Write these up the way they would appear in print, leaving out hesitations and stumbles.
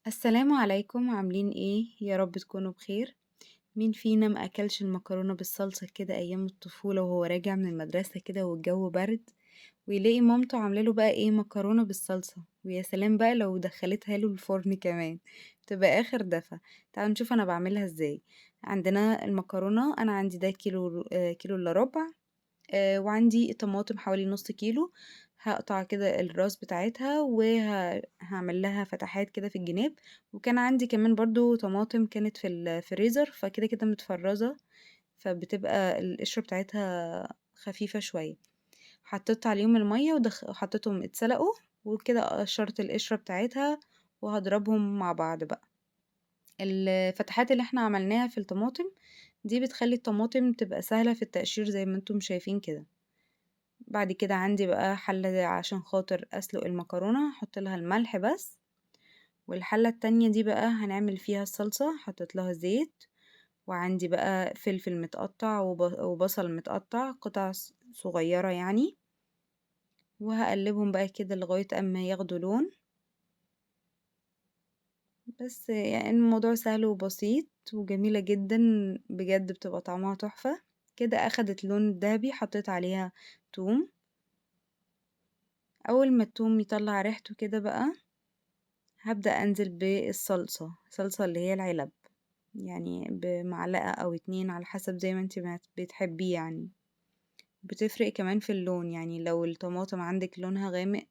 السلام عليكم، عاملين ايه؟ يا رب تكونوا بخير. مين فينا ما اكلش المكرونه بالصلصه كده ايام الطفوله وهو راجع من المدرسه كده والجو برد، ويلاقي مامته عامله له بقى ايه؟ مكرونه بالصلصه، ويا سلام بقى لو دخلتها له الفرن كمان، تبقى اخر دفى. تعالوا نشوف انا بعملها ازاي. عندنا المكرونه، انا عندي ده كيلو، كيلو الا ربع، وعندي طماطم حوالي نص كيلو. هقطع كده الراس بتاعتها وهعمل لها فتحات كده في الجناب. وكان عندي كمان برضو طماطم كانت في الفريزر، فكده كده متفرزة، فبتبقى القشرة بتاعتها خفيفة شوية. حطيت عليهم المية وحطيتهم اتسلقوا وكده، قشرت القشرة بتاعتها وهضربهم مع بعض بقى. الفتحات اللي احنا عملناها في الطماطم دي بتخلي الطماطم تبقى سهلة في التقشير زي ما انتم شايفين كده. بعد كده عندي بقى حلة عشان خاطر أسلق المكرونة، هحط لها الملح بس. والحلة التانية دي بقى هنعمل فيها الصلصة، حطيت لها زيت، وعندي بقى فلفل متقطع وبصل متقطع قطع صغيرة يعني، وهقلبهم بقى كده لغاية اما ياخدوا لون. بس الموضوع سهل وبسيط وجميلة جدا بجد، بتبقى طعمها تحفة كده. اخدت لون ذهبي، حطيت عليها توم. اول ما التوم يطلع ريحته كده بقى هبدأ انزل بالصلصة، الصلصة اللي هي العلب، يعني بمعلقة او 2 على حسب زي ما انت بتحبيه يعني. بتفرق كمان في اللون، يعني لو الطماطم عندك لونها غامق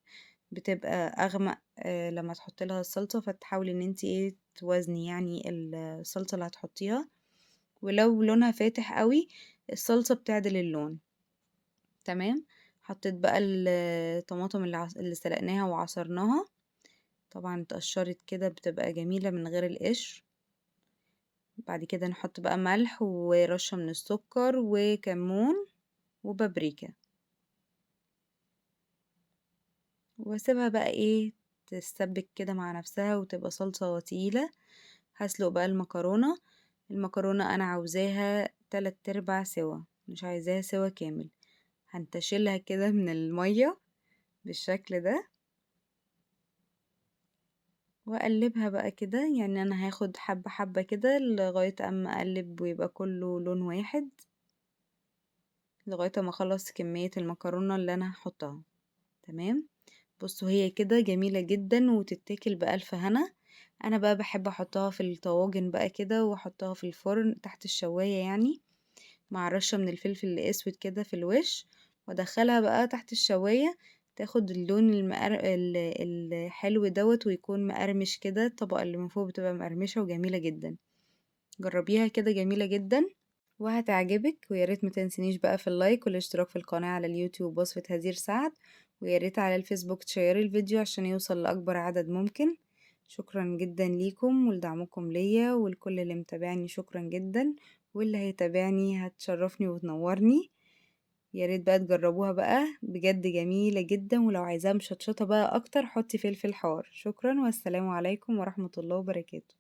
بتبقى اغمق، لما تحط لها الصلصة، فتحاولي ان انت توازني الصلصة اللي هتحطيها. ولو لونها فاتح قوي الصلصة بتعدل اللون. تمام. حطيت بقى الطماطم اللي سلقناها وعصرناها، طبعا اتقشرت كده، بتبقى جميلة من غير القشر. بعد كده نحط بقى ملح ورشة من السكر وكمون وبابريكا، واسيبها بقى تتسبك كده مع نفسها وتبقى صلصة تقيلة. هسلق بقى المكرونة. المكرونة انا عاوزاها 3/4 سوا، مش عايزاها سوا كامل. هنتشلها كده من المية بالشكل ده واقلبها بقى كده، انا هاخد حبة حبة كده لغاية اما اقلب ويبقى كله لون واحد، لغاية ما اخلص كمية المكرونة اللي انا هحطها. تمام. بصوا هي كده جميلة جدا وتتاكل بألف هنا. انا بقى بحب احطها في الطواجن بقى كده، واحطها في الفرن تحت الشواية مع رشة من الفلفل الاسود كده في الوش، وادخلها بقى تحت الشواية تاخد اللون الحلو دوت، ويكون مقرمش كده. الطبقة اللي من فوق بتبقى مقرمشة وجميلة جدا. جربيها كده، جميلة جدا وهتعجبك. ويا ريت ما تنسينيش بقى في اللايك والاشتراك في القناة على اليوتيوب وصفة هدير سعد، ويا ريت على الفيسبوك تشيري الفيديو عشان يوصل لأكبر عدد ممكن. شكرا جدا ليكم ولدعمكم ليا ولكل اللي متابعني، شكرا جدا، واللي هيتابعني هتشرفني وتنورني. يا ريت بقى تجربوها بقى، بجد جميلة جدا. ولو عايزاها مشطشطة بقى أكتر حطي فلفل حار. شكرا والسلام عليكم ورحمة الله وبركاته.